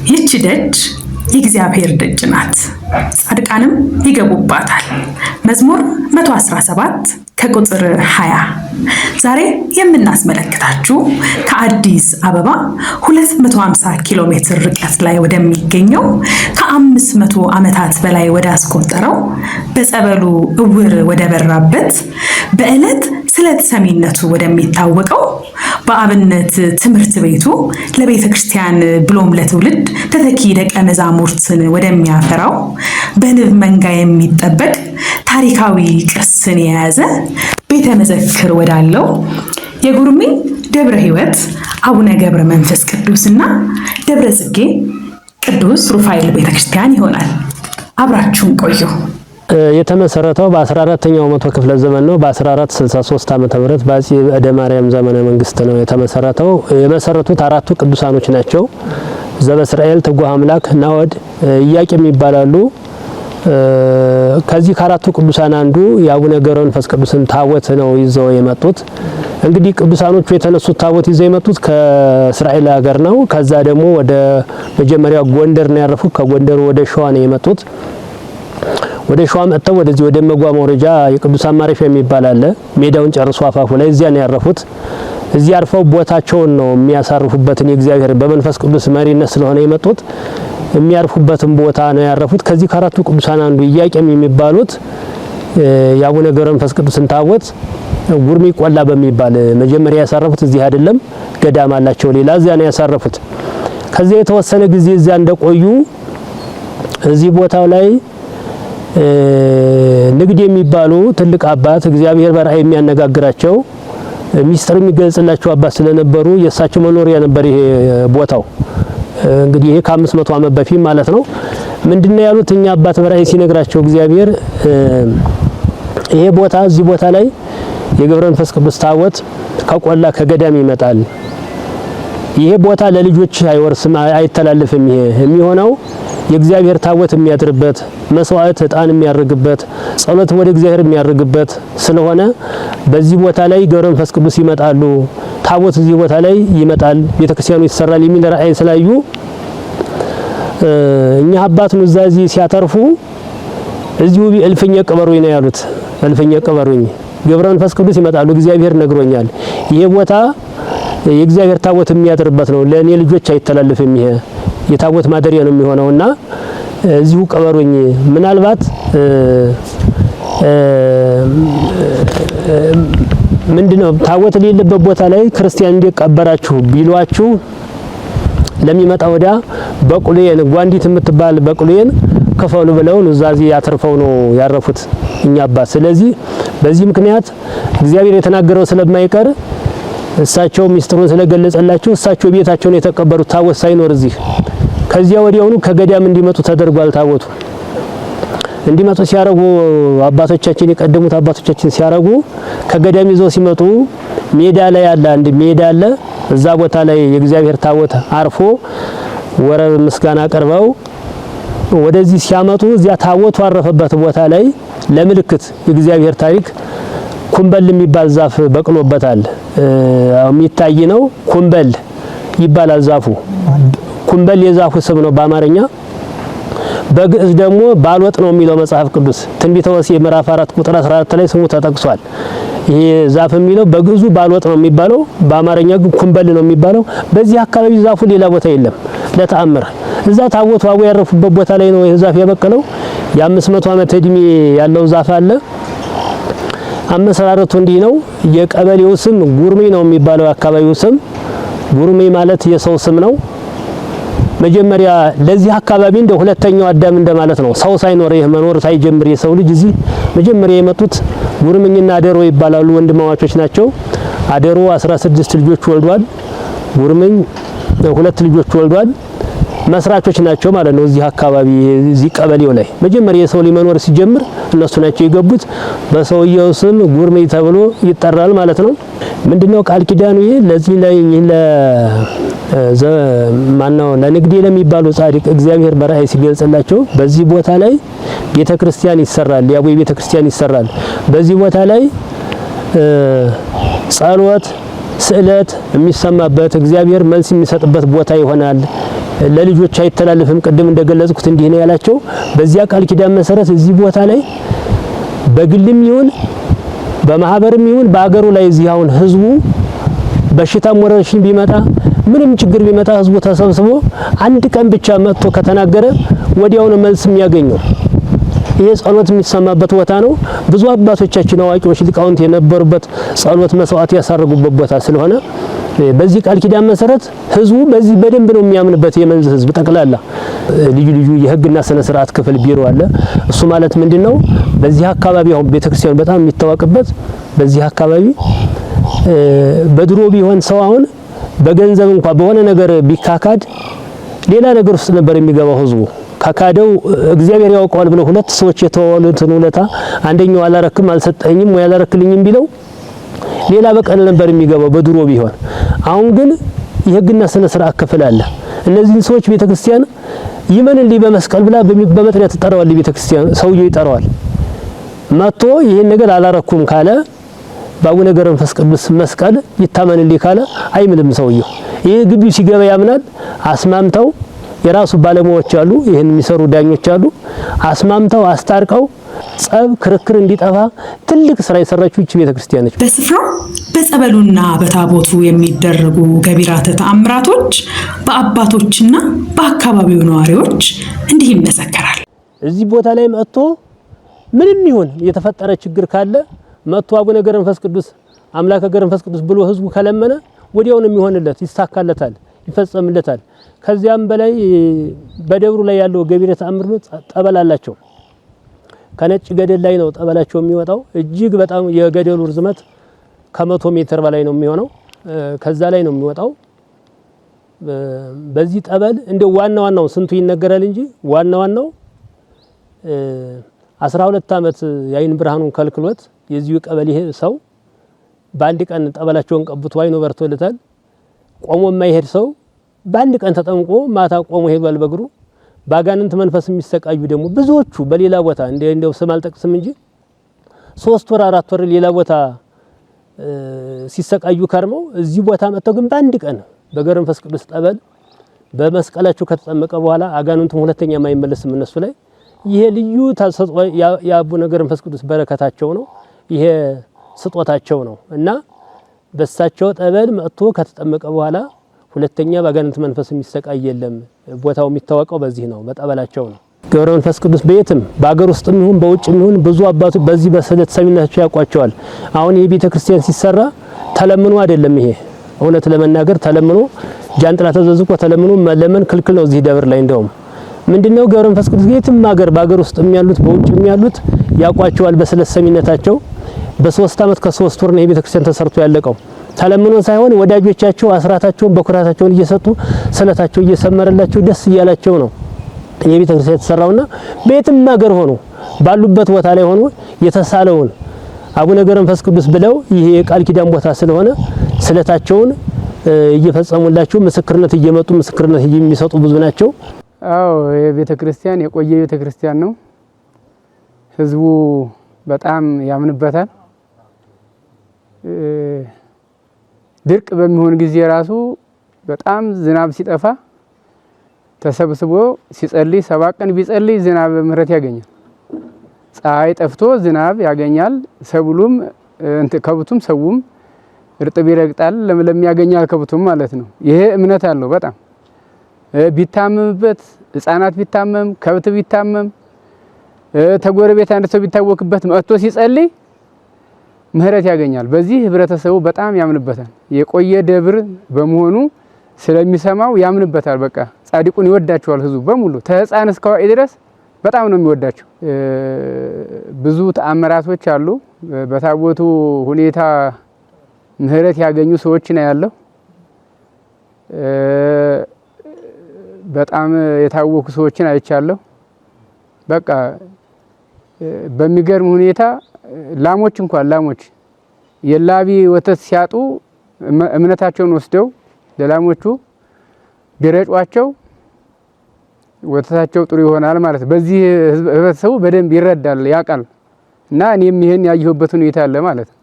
ይህች ደጅ የእግዚአብሔር ደጅ ናት፣ ጻድቃንም ይገቡባታል። መዝሙር 117 ከቁጥር 20። ዛሬ የምናስመለክታችሁ ከአዲስ አበባ 250 ኪሎ ሜትር ርቀት ላይ ወደሚገኘው ከ500 ዓመታት በላይ ወዳስቆጠረው በጸበሉ እውር ወደበራበት በዕለት ስለት ሰሚነቱ ወደሚታወቀው በአብነት ትምህርት ቤቱ ለቤተ ክርስቲያን ብሎም ለትውልድ ተተኪ ደቀ መዛሙርትን ወደሚያፈራው በንብ መንጋ የሚጠበቅ ታሪካዊ ቅርስን የያዘ ቤተ መዘክር ወዳለው የጉርሜ ደብረ ሕይወት አቡነ ገብረ መንፈስ ቅዱስና ደብረ ጽጌ ቅዱስ ሩፋኤል ቤተክርስቲያን ይሆናል። አብራችሁን ቆዩ። የተመሰረተው በ14ኛው መቶ ክፍለ ዘመን ነው። በ1463 ዓመተ ምህረት በአፄ እደ ማርያም ዘመነ መንግስት ነው የተመሰረተው። የመሰረቱት አራቱ ቅዱሳኖች ናቸው። ዘበእስራኤል፣ ትጉሃ አምላክ፣ ናዖድ፣ ኢያቄም ይባላሉ። ከዚህ ከአራቱ ቅዱሳን አንዱ የአቡነ ገብረ መንፈስ ቅዱስን ታቦት ነው ይዘው የመጡት። እንግዲህ ቅዱሳኖቹ የተነሱት ታቦት ይዘው የመጡት ከእስራኤል ሀገር ነው። ከዛ ደግሞ ወደ መጀመሪያ ጎንደር ነው ያረፉት። ከጎንደር ወደ ሸዋ ነው የመጡት። ወደ ሸዋ መጥተው ወደዚህ ወደ መጓ መውረጃ የቅዱሳን ማረፊያ የሚባል አለ። ሜዳውን ጨርሶ አፋፉ ላይ እዚያ ነው ያረፉት። እዚህ አርፈው ቦታቸውን ነው የሚያሳርፉበትን የእግዚአብሔር በመንፈስ ቅዱስ መሪነት ስለሆነ የመጡት የሚያርፉበትን ቦታ ነው ያረፉት። ከዚህ ከአራቱ ቅዱሳን አንዱ ኢያቄም የሚባሉት የአቡነ ገብረ መንፈስ ቅዱስን ታቦት ጉርሚ ቆላ በሚባል መጀመሪያ ያሳረፉት እዚህ አይደለም፣ ገዳም አላቸው ሌላ፣ እዚያ ነው ያሳረፉት። ከዚያ የተወሰነ ጊዜ እዚያ እንደቆዩ እዚህ ቦታው ላይ ንግድ የሚባሉ ትልቅ አባት እግዚአብሔር በራእይ የሚያነጋግራቸው ሚስጥር የሚገልጽላቸው አባት ስለነበሩ የእሳቸው መኖሪያ ነበር ይሄ ቦታው። እንግዲህ ይሄ ከ500 ዓመት በፊት ማለት ነው። ምንድነው ያሉት? እኛ አባት በራእይ ሲነግራቸው እግዚአብሔር ይሄ ቦታ እዚህ ቦታ ላይ የገብረ መንፈስ ቅዱስ ታቦት ከቆላ ከገዳም ይመጣል። ይሄ ቦታ ለልጆች አይወርስም፣ አይተላለፍም። ይሄ የሚሆነው የእግዚአብሔር ታቦት የሚያድርበት መስዋዕት ዕጣን የሚያርግበት ጸሎት ወደ እግዚአብሔር የሚያርግበት ስለሆነ በዚህ ቦታ ላይ ገብረ መንፈስ ቅዱስ ይመጣሉ፣ ታቦት እዚህ ቦታ ላይ ይመጣል፣ ቤተክርስቲያኑ ይሰራል የሚል ራእይ ስላዩ እኛ አባት ኑዛዜ ሲያተርፉ እዚሁ እልፍኘ ቅበሩኝ ነው ያሉት። እልፍኘ ቅበሩኝ፣ ገብረ መንፈስ ቅዱስ ይመጣሉ፣ እግዚአብሔር ነግሮኛል። ይሄ ቦታ የእግዚአብሔር ታቦት የሚያድርበት ነው፣ ለእኔ ልጆች አይተላለፍም። ይሄ የታቦት ማደሪያ ነው የሚሆነውና እዚሁ ቅበሩኝ። ምናልባት ምንድነው ታቦት የሌለበት ቦታ ላይ ክርስቲያን እንዴት ቀበራችሁ ቢሏችሁ ለሚመጣ ወዲያ በቅሎዬን ጓንዲት የምትባል በቅሎዬን ክፈሉ ብለው ኑዛዜ ያተርፈው ነው ያረፉት እኛ አባት። ስለዚህ በዚህ ምክንያት እግዚአብሔር የተናገረው ስለማይቀር እሳቸው ሚስጥሩን ስለገለጸላቸው እሳቸው ቤታቸውን የተቀበሩት ታቦት ሳይኖር እዚህ። ከዚያ ወዲያውኑ ከገዳም እንዲመጡ ተደርጓል። ታቦቱ እንዲመጡ ሲያረጉ አባቶቻችን የቀደሙት አባቶቻችን ሲያረጉ ከገዳም ይዘው ሲመጡ ሜዳ ላይ ያለ አንድ ሜዳ አለ። እዛ ቦታ ላይ የእግዚአብሔር ታቦት አርፎ ወረብ ምስጋና ቀርበው ወደዚህ ሲያመጡ እዚያ ታቦቱ አረፈበት ቦታ ላይ ለምልክት የእግዚአብሔር ታሪክ ኩምበል የሚባል ዛፍ በቅሎበታል። የሚታይ ነው። ኩምበል ይባላል ዛፉ። ኩምበል የዛፉ ስም ነው በአማርኛ። በግዕዝ ደግሞ ባልወጥ ነው የሚለው መጽሐፍ ቅዱስ ትንቢተ ሆሴዕ ምዕራፍ 4 ቁጥር 14 ላይ ስሙ ተጠቅሷል። ይሄ ዛፍ የሚለው በግዕዙ ባልወጥ ነው የሚባለው፣ በአማርኛ ግን ኩምበል ነው የሚባለው። በዚህ አካባቢ ዛፉ ሌላ ቦታ የለም። ለተአምር እዛ ታቦቱ አቡ ያረፉበት ቦታ ላይ ነው ይሄ ዛፍ የበቀለው። የ500 ዓመት እድሜ ያለው ዛፍ አለ። አመሰራረቱ እንዲህ ነው። የቀበሌው ስም ጉርሜ ነው የሚባለው። አካባቢው ስም ጉርሜ ማለት የሰው ስም ነው። መጀመሪያ ለዚህ አካባቢ እንደ ሁለተኛው አዳም እንደማለት ነው። ሰው ሳይኖር ይህ መኖር ሳይጀምር የሰው ልጅ እዚህ መጀመሪያ የመጡት ጉርምኝና አደሮ ይባላሉ። ወንድማማቾች ናቸው። አደሮ 16 ልጆች ወልዷል። ጉርምኝ ሁለት ልጆች ወልዷል። መስራቾች ናቸው ማለት ነው። እዚህ አካባቢ እዚህ ቀበሌው ላይ መጀመሪያ የሰው ልጅ መኖር ሲጀምር እነሱ ናቸው የገቡት። በሰውየው ስም ጉርምኝ ተብሎ ይጠራል ማለት ነው። ምንድነው ቃል ኪዳኑ? ይሄ ለዚህ ላይ ማነው ለንግዴ ለሚባሉ ጻድቅ እግዚአብሔር በራእይ ሲገልጽላቸው በዚህ ቦታ ላይ ቤተክርስቲያን ይሰራል፣ የአቡዬ ቤተክርስቲያን ይሰራል። በዚህ ቦታ ላይ ጸሎት፣ ስዕለት የሚሰማበት እግዚአብሔር መልስ የሚሰጥበት ቦታ ይሆናል። ለልጆች አይተላለፍም። ቅድም እንደገለጽኩት እንዲህ ነው ያላቸው። በዚያ ቃል ኪዳን መሰረት እዚህ ቦታ ላይ በግልም ይሁን በማህበርም ይሁን በአገሩ ላይ እዚህ አሁን ህዝቡ በሽታም ወረርሽኝ ቢመጣ ምንም ችግር ቢመጣ ህዝቡ ተሰብስቦ አንድ ቀን ብቻ መጥቶ ከተናገረ ወዲያው ነው መልስ የሚያገኘው። ይሄ ጸሎት የሚሰማበት ቦታ ነው። ብዙ አባቶቻችን አዋቂዎች፣ ሊቃውንት የነበሩበት ጸሎት መስዋዕት ያሳረጉበት ቦታ ስለሆነ በዚህ ቃል ኪዳን መሰረት ህዝቡ በዚህ በደንብ ነው የሚያምንበት። የመንዝ ህዝብ ጠቅላላ ልዩ ልዩ የህግና ስነ ስርዓት ክፍል ቢሮ አለ። እሱ ማለት ምንድነው? በዚህ አካባቢ አሁን ቤተክርስቲያኑ በጣም የሚታወቅበት በዚህ አካባቢ በድሮ ቢሆን ሰው አሁን በገንዘብ እንኳን በሆነ ነገር ቢካካድ ሌላ ነገር ውስጥ ነበር የሚገባው ህዝቡ። ካካደው እግዚአብሔር ያውቀዋል ብለው ሁለት ሰዎች የተዋዋሉትን ውለታ አንደኛው አላረክም አልሰጠኝም ወይ አላረክልኝም ቢለው ሌላ በቀል ነበር የሚገባው በድሮ ቢሆን። አሁን ግን የህግና ስነ ስርዓት ክፍል አለ። እነዚህን ሰዎች ቤተክርስቲያን ይመንልኝ በመስቀል ብላ በመጥሪያ ትጠራዋለች። ቤተክርስቲያን ሰውየው ይጠራዋል። መጥቶ ይሄን ነገር አላረኩም ካለ በአቡነ ገብረ መንፈስ ቅዱስ መስቀል ይታመንልኝ ካለ አይምልም ሰውየው። ይሄ ግቢው ሲገባ ያምናል። አስማምተው የራሱ ባለሙያዎች አሉ፣ ይህን የሚሰሩ ዳኞች አሉ። አስማምተው አስታርቀው ጸብ፣ ክርክር እንዲጠፋ ትልቅ ስራ የሰራችው ይህች ቤተክርስቲያን ነች። በስፍራው በጸበሉና በታቦቱ የሚደረጉ ገቢራተ ተአምራቶች በአባቶችና በአካባቢው ነዋሪዎች እንዲህ ይመሰከራል። እዚህ ቦታ ላይ መጥቶ ምንም ይሁን የተፈጠረ ችግር ካለ መጥቶ አቡነ ገብረ መንፈስ ቅዱስ አምላከ ገብረ መንፈስ ቅዱስ ብሎ ህዝቡ ከለመነ ወዲያው ነው የሚሆንለት፣ ይሳካለታል፣ ይፈጸምለታል። ከዚያም በላይ በደብሩ ላይ ያለው ገቢረ ተአምር ነው። ጠበል አላቸው። ከነጭ ገደል ላይ ነው ጠበላቸው የሚወጣው። እጅግ በጣም የገደሉ ርዝመት ከ100 ሜትር በላይ ነው የሚሆነው። ከዛ ላይ ነው የሚወጣው። በዚህ ጠበል እንደው ዋና ዋናው ስንቱ ይነገራል እንጂ ዋና ዋናው 12 ዓመት የአይን ብርሃኑን ከልክሎት የዚሁ ቀበሌ ሰው በአንድ ቀን ጠበላቸውን ቀብቶ አይኑ በርቶለታል። ቆሞ የማይሄድ ሰው በአንድ ቀን ተጠምቆ ማታ ቆሞ ሄዷል በእግሩ። ባጋንንት መንፈስ የሚሰቃዩ ደግሞ ብዙዎቹ በሌላ ቦታ እንደው ስም አልጠቅስም እንጂ 3 ወር 4 ወር ሌላ ቦታ ሲሰቃዩ ከርመው እዚህ ቦታ መጥተው ግን በአንድ ቀን በገብረ መንፈስ ቅዱስ ጠበል በመስቀላቸው ከተጠመቀ በኋላ አጋንንቱም ሁለተኛ የማይመለስም እነሱ ላይ። ይሄ ልዩ ተሰጥኦ የአቡነ ገብረ መንፈስ ቅዱስ በረከታቸው ነው። ይሄ ስጦታቸው ነው እና በሳቸው ጠበል መጥቶ ከተጠመቀ በኋላ ሁለተኛ በአጋንንት መንፈስ የሚሰቃይ የለም። ቦታው የሚታወቀው በዚህ ነው፣ በጠበላቸው ነው። ገብረ መንፈስ ቅዱስ በየትም በአገር ውስጥም ይሁን በውጭም ይሁን ብዙ አባቶች በዚህ በስዕለት ሰሚነታቸው ያውቋቸዋል። አሁን ይሄ ቤተክርስቲያን ሲሰራ ተለምኖ አይደለም። ይሄ እውነት ለመናገር ተለምኖ ጃንጥላ ተዘዝቆ ተለምኖ መለመን ክልክል ነው እዚህ ደብር ላይ። እንደውም ምንድነው ገብረ መንፈስ ቅዱስ የትም ሀገር በአገር ውስጥም ያሉት በውጭም ያሉት ያውቋቸዋል በስዕለት ሰሚነታቸው። በ3 አመት ከ3 ወር ነው ይሄ ቤተክርስቲያን ተሰርቶ ያለቀው። ተለምኖ ሳይሆን ወዳጆቻቸው አስራታቸውን በኩራታቸውን እየሰጡ ስለታቸው እየሰመረላቸው ደስ እያላቸው ነው የቤተ ክርስቲያን የተሰራውና በየትም ሀገር ሆኖ ባሉበት ቦታ ላይ ሆኖ የተሳለውን አቡነ ገብረ መንፈስ ቅዱስ ብለው ይሄ የቃል ኪዳን ቦታ ስለሆነ ስለታቸውን እየፈጸሙላቸው ምስክርነት እየመጡ ምስክርነት የሚሰጡ ብዙ ናቸው። አዎ የቤተ ክርስቲያን የቆየ ቤተ ክርስቲያን ነው። ህዝቡ በጣም ያምንበታል። ድርቅ በሚሆን ጊዜ ራሱ በጣም ዝናብ ሲጠፋ ተሰብስቦ ሲጸልይ 7 ቀን ቢጸልይ ዝናብ ምሕረት ያገኛል። ፀሐይ ጠፍቶ ዝናብ ያገኛል። ሰብሉም ከብቱም ሰውም እርጥብ ይረግጣል፣ ለምለም ያገኛል ከብቱም ማለት ነው። ይሄ እምነት አለው በጣም ቢታመምበት ሕፃናት ቢታመም ከብት ቢታመም ተጎረቤት አንድ ሰው ቢታወክበት መጥቶ ሲጸልይ ምሕረት ያገኛል። በዚህ ህብረተሰቡ በጣም ያምንበታል። የቆየ ደብር በመሆኑ ስለሚሰማው ያምንበታል። በቃ ጻድቁን ይወዳቸዋል። ህዝቡ በሙሉ ተህፃን እስከ አዋቂ ድረስ በጣም ነው የሚወዳቸው። ብዙ ተአምራቶች አሉ። በታቦቱ ሁኔታ ምሕረት ያገኙ ሰዎች ነው ያለው። በጣም የታወኩ ሰዎችን አይቻለሁ። በቃ በሚገርም ሁኔታ ላሞች እንኳን ላሞች የላቢ ወተት ሲያጡ እምነታቸውን ወስደው ለላሞቹ ቢረጯቸው ወተታቸው ጥሩ ይሆናል ማለት ነው። በዚህ ህብረተሰቡ በደንብ ይረዳል፣ ያውቃል። እና እኔም ይሄን ያየሁበት ሁኔታ አለ ማለት ነው።